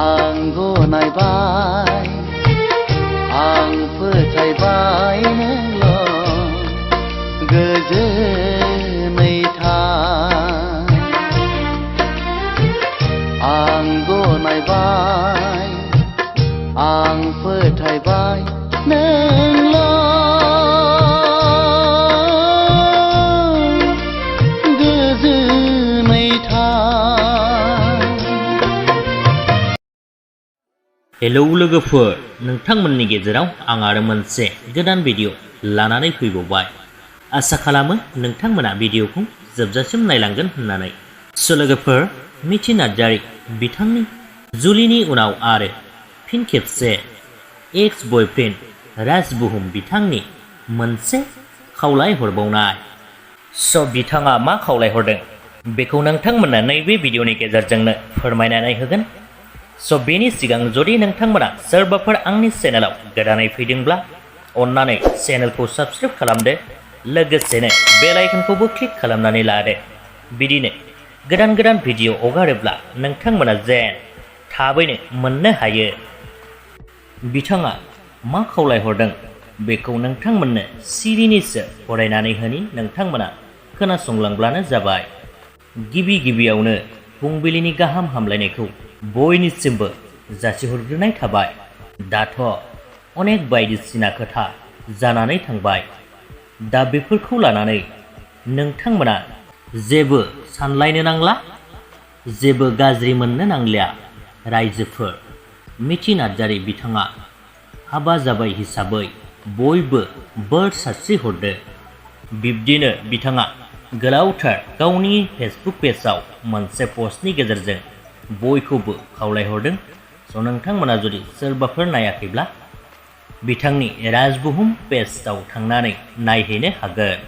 आं गनायबाय आं फोथायबाय नोंल' गोजोनै था आं गनायबाय आं फोथायबाय नोंल' गोजोनै था। हेलौ लोगोफोर, नोंथांमोननि गेजेराव आं आरो मोनसे गोदान भिडिअ लानानै फैबावबाय। आसा खालामो नोंथांमोना भिडिअखौ जोबजासिम नायलांगोन होननानै। स' लोगोफोर, मिथि नार्जारी बिथांनि जुलिनि उनाव आरो फिन खेबसे एक्स बयफ्रेन्ड राज बुहुम बिथांनि मोनसे खावलाय हरबावनाय। स' बिथाङा मा खावलायहरदों बेखौ नोंथांमोना नैबे भिडिअनि गेजेरजोंनो फोरमायनानै होगोन। स' बेनि सिगां जुदि नोंथांमोना सोरबाफोर आंनि चेनेलाव गोदानै फैदोंब्ला अन्नानै चेनेलखौ साबस्क्राइब खालामदो, लोगोसेनो बेल आइकनखौबो क्लिक खालामनानै लादो। बिदिनो गोदान गोदान भिडिअ हगारोब्ला नोंथांमोना जेन थाबैनो मोननो हायो। बिथाङा मा खावलायहरदों बेखौ नोंथांमोननो सिरिनिसो फरायनानै होनि, नोंथांमोना खोनासंलांब्लानो जाबाय। गिबि गिबियावनो फुंबिलिनि गाहाम हामलायनायखौ बयनिसिमबो जासिहरग्रोनाय थाबाय। दाथ' अनेक बायदिसिना खोथा जानानै थांबाय। दा बेफोरखौ लानानै नोंथांमोना जेबो सानलायनो नांला, जेबो गाज्रि मोननो नांलिया। रायजोफोर, मिथि नार्जारी बिथाङा हाबा जाबाय हिसाबै बयबो बोर सारस्रिहरदो। बिब्दिनो बिथाङा गोलावथार गावनि फेसबुक पेजआव मोनसे पस्टनि गेजेरजों बयखौबो खावलायहरदों। स' नोंथांमोना जुदि सोरबाफोर नायाखैब्ला बिथांनि राजबुहुम पेजआव थांनानै नायहैनो हागोन।